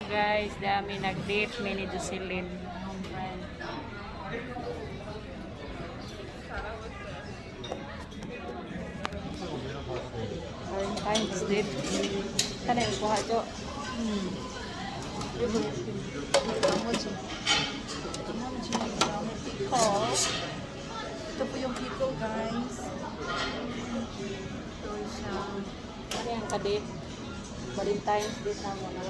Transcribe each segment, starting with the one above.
Guys, dami nag-date mi ni Jocelyn. Akong friend. Valentine's date. Kana yung kuha, Jo? 나머지. 나머지 다음에 피클. Ito po yung pickle, guys. Ito siya. Ano yung ka-date? Valentine's date na mo na.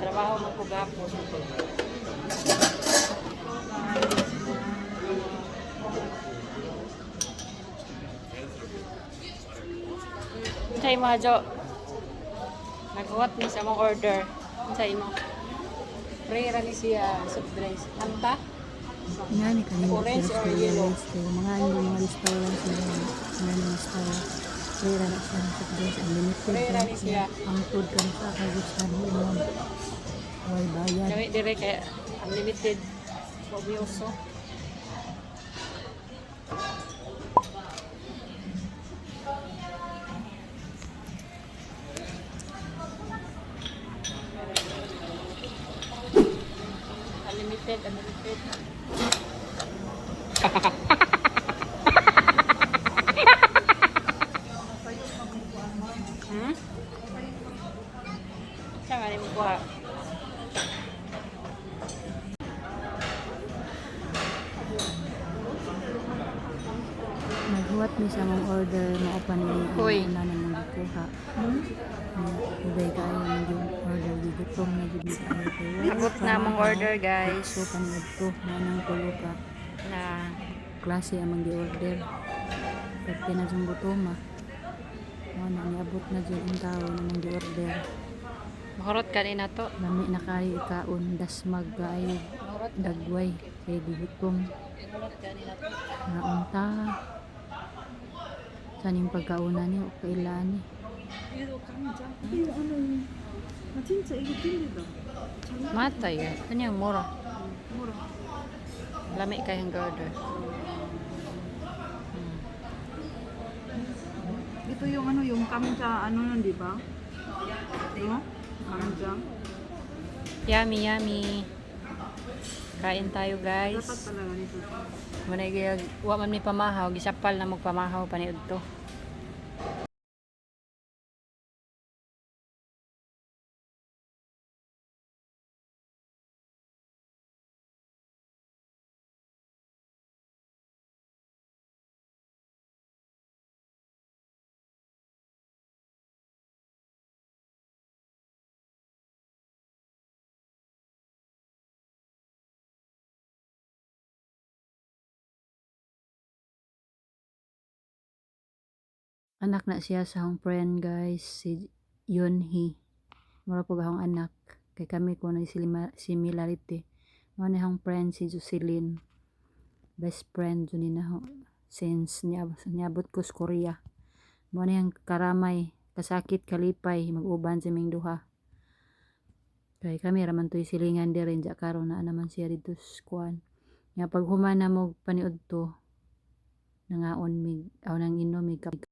Trabaho mo ko gapon. Unsay mo, Jo? Naghuwat ni sa among order. Unsay mo? Pre ra ni siya soft drinks. Anta? Nga ni kami Orange or yellow? Kaya mga hindi mga restaurant sila. Nga ni mga style. Rera na siya ng soft drinks. Unlimited. Rera ni siya. Ang food kami sa kagustuhan mo. Imon. Way bayad. Dami dire kay unlimited. Obvioso. Unlimited, unlimited. Hmm? Siya nga ni mo kuha. Naghuwat mi sa among order. Mao pa ni ang Hoy. una namong gikuha. Dugay kaayo ang order. Gigutom na jud mi kaayo. Kay wala Abot pa na among mahaw. order, guys. So paniud to. Mao nang tulo ka Na klase among gi-order. Pagka na jud gutom ah. Mao na niabot na jud ang tao namong gi-order. Mahurot kanina to. Lami na kayo ikaon, dasmag kaayo, Mahurot. dagway, kay gigutom. Mahurot kanina to. Naunta. Saan yung pagkauna niyo? Kailan ni? Yung ano, 아, 진짜 이거 틀리다. Matay. Eh. Kanyang mura. Mura. Lami kayong order. Ito yung ano, yung kamja, ano nun, di ba? No? Kamja. Yummy, yummy. Kain tayo, guys. Dapat pala ganito. Manay gayag, wa man mi pamahaw, gisapal na magpamahaw paniud to. Anak na siya sa akong friend, guys, si Yunhee. Mura po akong anak. Kay kami ko na similarity. Mao ni akong friend si Jocelyn. Best friend jud ni na since niabot ko sa Korea. Mao ni ang karamay, kasakit, kalipay, mag-uban sa ming duha. Kay kami raman to'y silingan diri diya karon naa naman siya didto sa kuan. Nga pag human na mo paniud to, nangaon mig aw nang inom mig kape.